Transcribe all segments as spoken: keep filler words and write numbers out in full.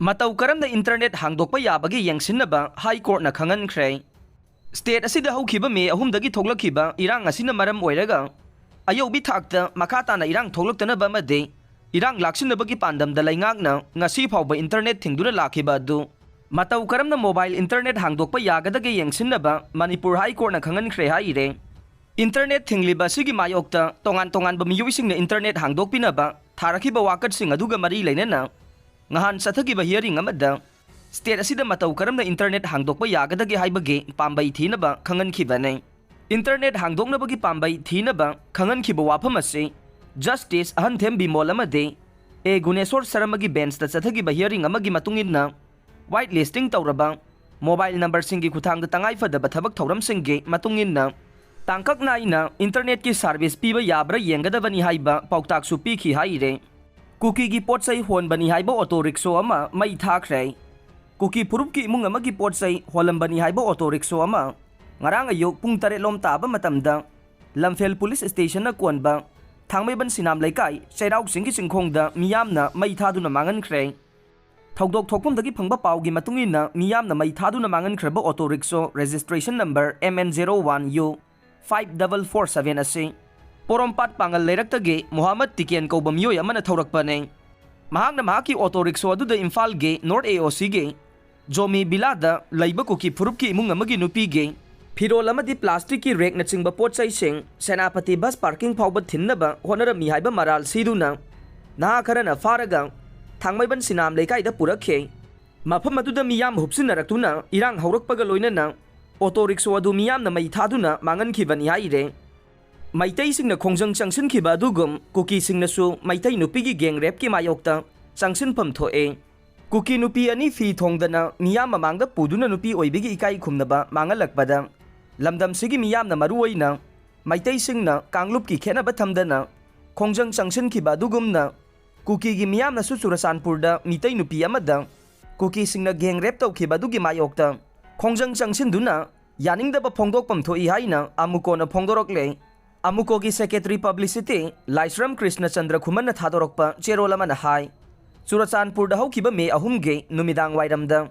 ꯃꯇꯧ ꯀꯔꯝꯅ ꯏꯟꯇꯔꯅꯦꯠ ꯍꯥꯡꯗꯣꯛꯄ ꯌꯥꯕꯒꯦ ꯌꯦꯡꯁꯤꯟꯅꯕ ꯍꯥꯏ ꯀꯣꯔꯠꯅ ꯈꯪꯍꯟꯈ꯭ꯔꯦ꯫ ꯁ꯭ꯇꯦꯠ ꯑꯁꯤꯗ ꯍꯧꯈꯤꯕ ꯃꯦ ꯑꯍꯨꯝꯗꯒꯤ ꯊꯣꯛꯂꯛꯈꯤꯕ ꯏꯔꯥꯡ ꯑꯁꯤꯅ ꯃꯔꯝ ꯑꯣꯏꯔꯒ ꯑꯌꯧꯕꯤ ꯊꯥꯛꯇ ꯃꯈꯥ ꯇꯥꯅ ꯏꯔꯥꯡ ꯊꯣꯛꯂꯛꯇꯅꯕ ꯑꯃꯗꯤ ꯏꯔꯥꯡ ꯂꯥꯛꯁꯤꯟꯅꯕꯒꯤ ꯄꯥꯟꯗꯝꯗ ꯂꯩꯉꯥꯛꯅ ꯉꯁꯤ ꯐꯥꯎꯕ ꯏꯟꯇꯔꯅꯦꯠ ꯊꯤꯡꯗꯨꯅ ꯂꯥꯛꯈꯤꯕ ꯑꯗꯨ ꯃꯇꯧ ꯀꯔꯝꯅ ꯃꯣꯕꯥꯏꯜ ꯏꯟꯇꯔꯅꯦꯠ ꯍꯥꯡꯗꯣꯛꯄ ꯌꯥꯒꯗꯒꯦ ꯌꯦꯡꯁꯤꯟꯅꯕ ꯃꯅꯤꯄꯨꯔ ꯍꯥꯏ ꯀꯣꯔꯠꯅ ꯈꯪꯍꯟꯈ꯭ꯔꯦ ꯍꯥꯏꯔꯦ꯫ ꯏꯟꯇꯔꯅꯦꯠ ꯊꯤꯡꯂꯤꯕ ꯑꯁꯤꯒꯤ ꯃꯥꯌꯣꯛꯇ ꯇꯣꯉꯥꯟ ꯇꯣꯉꯥꯟꯕ ꯃꯤꯑꯣꯏꯁꯤꯡꯅ ꯏꯟꯇꯔꯅꯦꯠ ꯍꯥꯡꯗꯣꯛꯄꯤꯅꯕ ꯊꯥꯔꯛꯈꯤꯕ ꯋꯥꯀꯠꯁꯤꯡ ꯑꯗꯨꯒ ꯃꯔꯤ ꯂꯩꯅꯅ ꯉꯍꯥꯟ ꯆꯠꯊꯈꯤꯕ ꯍꯤꯌꯔꯤꯡ ꯑꯃꯗ ꯁ꯭ꯇꯦꯠ ꯑꯁꯤꯗ ꯃꯇꯧ ꯀꯔꯝꯅ ꯏꯟꯇꯔꯅꯦꯠ ꯍꯥꯡꯗꯣꯛꯄ ꯌꯥꯒꯗꯒꯦ ꯍꯥꯏꯕꯒꯤ ꯄꯥꯝꯕꯩ ꯊꯤꯅꯕ ꯈꯪꯍꯟꯈꯤꯕꯅꯤ꯫ ꯏꯟꯇꯔꯅꯦꯠ ꯍꯥꯡꯗꯣꯛꯅꯕꯒꯤ ꯄꯥꯝꯕꯩ ꯊꯤꯅꯕ ꯈꯪꯍꯟꯈꯤꯕ ꯋꯥꯐꯝ ꯑꯁꯤ ꯖꯁꯇꯤꯁ ꯑꯍꯟꯊꯦꯝ ꯕꯤꯃꯣꯜ ꯑꯃꯗꯤ ꯑꯦ ꯒꯨꯅꯦꯁꯣꯔ ꯁꯔꯃꯒꯤ ꯕꯦꯟꯁꯇ ꯆꯠꯊꯈꯤꯕ ꯍꯤꯌꯔꯤꯡ ꯑꯃꯒꯤ ꯃꯇꯨꯡ ꯏꯟꯅ ꯋꯥꯏꯠ ꯂꯤꯁꯇꯤꯡ ꯇꯧꯔꯕ ꯃꯣꯕꯥꯏꯜ ꯅꯝꯕꯔꯁꯤꯡꯒꯤ ꯈꯨꯠꯊꯥꯡꯗ ꯇꯉꯥꯏꯐꯗꯕ ꯊꯕꯛ ꯊꯧꯔꯝꯁꯤꯡꯒꯤ ꯃꯇꯨꯡ ꯏꯟꯅ ꯇꯥꯡꯀꯛ ꯅꯥꯏꯅ ꯏꯟꯇꯔꯅꯦꯠꯀꯤ ꯁꯥꯔꯚꯤꯁ ꯄꯤꯕ ꯌꯥꯕ꯭ꯔꯥ ꯌꯦꯡꯒꯗꯕꯅꯤ ꯍꯥꯏꯕ ꯄꯥꯎꯇꯥꯛꯁꯨ ꯄꯤꯈꯤ ꯍꯥꯏꯔꯦ꯫ ꯀꯨꯀꯤꯒꯤ ꯄꯣꯠ ꯆꯩ ꯍꯣꯟꯕꯅꯤ ꯍꯥꯏꯕ ꯑꯣꯇꯣ ꯔꯤꯛꯁꯣ ꯑꯃ ꯃꯩ ꯊꯥꯈ꯭ꯔꯦ꯫ ꯀꯨꯀꯤ ꯐꯨꯔꯨꯞꯀꯤ ꯏꯃꯨꯡ ꯑꯃꯒꯤ ꯄꯣꯠ ꯆꯩ ꯍꯣꯜꯂꯝꯕꯅꯤ ꯍꯥꯏꯕ ꯑꯣꯇꯣ ꯔꯤꯛꯁꯣ ꯑꯃ ꯉꯔꯥꯡ ꯑꯌꯨꯛ ꯄꯨꯡ ꯇꯔꯦꯠ ꯂꯣꯝ ꯇꯥꯕ ꯃꯇꯝꯗ ꯂꯝꯐꯦꯜ ꯄꯨꯂꯤꯁ ꯁ꯭ꯇꯦꯁꯟꯅ ꯀꯣꯟꯕ ꯊꯥꯡꯃꯩꯕꯟ ꯁꯤꯅꯥꯝ ꯂꯩꯀꯥꯏ ꯆꯩꯔꯥꯎ ꯆꯤꯡꯒꯤ ꯆꯤꯡꯈꯣꯡꯗ ꯃꯤꯌꯥꯝꯅ ꯃꯩ ꯊꯥꯗꯨꯅ ꯃꯥꯡꯍꯟꯈ꯭ꯔꯦ꯫ ꯊꯧꯗꯣꯛ ꯊꯣꯛꯐꯝꯗꯒꯤ ꯐꯪꯕ ꯄꯥꯎꯒꯤ ꯃꯇꯨꯡ ꯏꯟꯅ ꯃꯤꯌꯥꯝꯅ ꯃꯩ ꯊꯥꯗꯨꯅ ꯃꯥꯡꯍꯟꯈ꯭ꯔꯕ auto rickshaw registration number M N zero one U five double four seven ꯑꯁꯤ ꯄꯣꯔꯣꯝꯄꯥꯠ ꯄꯥꯡꯒꯜ ꯂꯩꯔꯛꯇꯒꯤ ꯃꯨꯍꯝꯃꯗ ꯇꯤꯀꯦꯟ ꯀꯧꯕ ꯃꯤꯑꯣꯏ ꯑꯃꯅ ꯊꯧꯔꯛꯄꯅꯤ꯫ ꯃꯍꯥꯛꯅ ꯃꯍꯥꯛꯀꯤ ꯑꯣꯇꯣ ꯔꯤꯛꯁꯣ ꯑꯗꯨꯗ ꯏꯝꯐꯥꯜꯒꯤ ꯅꯣꯔꯠ A O Cꯒꯤ ꯖꯣꯃꯤ ꯕꯤꯂꯥꯗ ꯂꯩꯕ ꯀꯨꯀꯤ ꯐꯨꯔꯨꯞꯀꯤ ꯏꯃꯨꯡ ꯑꯃꯒꯤ ꯅꯨꯄꯤꯒꯤ ꯐꯤꯔꯣꯜ ꯑꯃꯗꯤ ꯄ꯭ꯂꯥꯁꯇꯤꯛꯀꯤ ꯔꯦꯛꯅꯆꯤꯡꯕ ꯄꯣꯠ ꯆꯩꯁꯤꯡ ꯁꯦꯅꯥꯄꯇꯤ ꯕꯁ ꯄꯥꯔꯀꯤꯡ ꯐꯥꯎꯕ ꯊꯤꯟꯅꯕ ꯍꯣꯠꯅꯔꯝꯃꯤ ꯍꯥꯏꯕ ꯃꯔꯥꯜ ꯁꯤꯗꯨꯅ ꯅꯍꯥ ꯈꯔꯅ ꯐꯥꯔꯒ ꯊꯥꯡꯃꯩꯕꯟ ꯁꯤꯅꯥꯝ ꯂꯩꯀꯥꯏꯗ ꯄꯨꯔꯛꯈꯤ꯫ ꯃꯐꯝ ꯑꯗꯨꯗ ꯃꯤꯌꯥꯝ ꯍꯨꯞꯆꯤꯟꯅꯔꯛꯇꯨꯅ ꯏꯔꯥꯡ ꯍꯧꯔꯛꯄꯒ ꯂꯣꯏꯅꯅ ꯑꯣꯇꯣ ꯔꯤꯛꯁꯣ ꯑꯗꯨ ꯃꯤꯌꯥꯝꯅ ꯃꯩ ꯊꯥꯗꯨꯅ ꯃꯥꯡꯍꯟꯈꯤꯕꯅꯤ ꯍꯥꯏꯔꯦ꯫ ꯃꯩꯇꯩꯁꯤꯡꯅ ꯈꯣꯡꯖꯪ ꯆꯪꯁꯤꯟꯈꯤꯕ ꯑꯗꯨꯒꯨꯝ ꯀꯨꯀꯤꯁꯤꯡꯅꯁꯨ ꯃꯩꯇꯩ ꯅꯨꯄꯤꯒꯤ ꯒꯦꯡ ꯔꯦꯞꯀꯤ ꯃꯥꯌꯣꯛꯇ ꯆꯪꯁꯤꯟꯐꯝ ꯊꯣꯛꯑꯦ꯫ ꯀꯨꯀꯤ ꯅꯨꯄꯤ ꯑꯅꯤ ꯐꯤ ꯊꯣꯡꯗꯅ ꯃꯤꯌꯥꯝ ꯃꯃꯥꯡꯗ ꯄꯨꯗꯨꯅ ꯅꯨꯄꯤ ꯑꯣꯏꯕꯤꯒꯤ ꯏꯀꯥꯏ ꯈꯨꯝꯅꯕ ꯃꯥꯡꯍꯜꯂꯛꯄꯗ ꯂꯝꯗꯝꯁꯤꯒꯤ ꯃꯤꯌꯥꯝꯅ ꯃꯔꯨꯑꯣꯏꯅ ꯃꯩꯇꯩꯁꯤꯡꯅ ꯀꯥꯡꯂꯨꯞꯀꯤ ꯈꯦꯠꯅꯕ ꯊꯝꯗꯅ ꯈꯣꯡꯖꯪ ꯆꯪꯁꯤꯟꯈꯤꯕ ꯑꯗꯨꯒꯨꯝꯅ ꯀꯨꯀꯤꯒꯤ ꯃꯤꯌꯥꯝꯅꯁꯨ ꯆꯨꯔꯆꯥꯟꯄꯨꯔꯗ ꯃꯤꯇꯩ ꯅꯨꯄꯤ ꯑꯃꯗ ꯀꯨꯀꯤꯁꯤꯡꯅ ꯒꯦꯡ ꯔꯦꯞ ꯇꯧꯈꯤꯕ ꯑꯗꯨꯒꯤ ꯃꯥꯌꯣꯛꯇ ꯈꯣꯡꯖꯪ ꯆꯪꯁꯤꯟꯗꯨꯅ ꯌꯥꯅꯤꯡꯗꯕ ꯐꯣꯡꯗꯣꯛꯐꯝ ꯊꯣꯛꯏ ꯍꯥꯏꯅ ꯑꯃꯨꯀꯣꯅ ꯐꯣꯡꯗꯣꯔꯛꯂꯦ꯫ ꯑꯃꯨꯀꯣꯒꯤ ꯁꯦꯀ꯭ꯔꯦꯇꯔꯤ ꯄꯕ꯭ꯂꯤꯁꯤꯇꯤ ꯂꯥꯏꯁ꯭ꯔꯝ ꯀ꯭ꯔꯤꯁꯅꯆꯟꯗ꯭ꯔ ꯈꯨꯃꯟꯅ ꯊꯥꯗꯣꯔꯛꯄ ꯆꯦꯔꯣꯜ ꯑꯃꯅ ꯍꯥꯏ, ꯆꯨꯔꯆꯥꯟꯄꯨꯔꯗ ꯍꯧꯈꯤꯕ ꯃꯦ ꯑꯍꯨꯝꯒꯤ ꯅꯨꯃꯤꯗꯥꯡ ꯋꯥꯏꯔꯝꯗ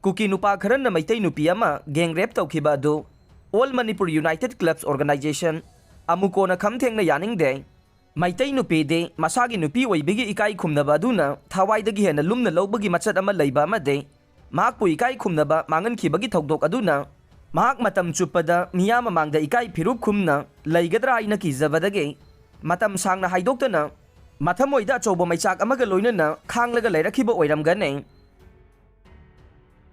ꯀꯨꯀꯤ ꯅꯨꯄꯥ ꯈꯔꯅ ꯃꯩꯇꯩ ꯅꯨꯄꯤ ꯑꯃ gang rape ꯇꯧꯈꯤꯕ ꯑꯗꯨ All Manipur United Clubs Organization, ꯑꯃꯨꯀꯣꯅ ꯈꯝ ꯊꯦꯡꯅ ꯌꯥꯅꯤꯡꯗꯦ꯫ ꯃꯩꯇꯩ ꯅꯨꯄꯤꯗꯤ ꯃꯁꯥꯒꯤ ꯅꯨꯄꯤ ꯑꯣꯏꯕꯒꯤ ꯏꯀꯥꯏ ꯈꯨꯝꯅꯕ ꯑꯗꯨꯅ ꯊꯋꯥꯏꯗꯒꯤ ꯍꯦꯟꯅ ꯂꯨꯝꯅ ꯂꯧꯕꯒꯤ ꯃꯆꯠ ꯑꯃ ꯂꯩꯕ ꯑꯃꯗꯤ ꯃꯍꯥꯛꯄꯨ ꯏꯀꯥꯏ ꯈꯨꯝꯅꯕ ꯃꯥꯡꯍꯟꯈꯤꯕꯒꯤ ꯊꯧꯗꯣꯛ ꯑꯗꯨꯅ ꯃꯍꯥꯛ ꯃꯇꯝ ꯆꯨꯞꯄꯗ ꯃꯤꯌꯥꯝ ꯃꯃꯥꯡꯗ ꯏꯀꯥꯏ ꯐꯤꯔꯨꯛ ꯈꯨꯝꯅ ꯂꯩꯒꯗ꯭ꯔꯥ ꯍꯥꯏꯅ ꯀꯤꯖꯕꯗꯒꯤ ꯃꯇꯝ ꯁꯥꯡꯅ ꯍꯥꯏꯗꯣꯛꯇꯅ ꯃꯊꯃꯣꯏꯗ ꯑꯆꯧꯕ ꯃꯩꯆꯥꯛ ꯑꯃꯒ ꯂꯣꯏꯅꯅ ꯈꯥꯡꯂꯒ ꯂꯩꯔꯛꯈꯤꯕ ꯑꯣꯏꯔꯝꯒꯅꯤ꯫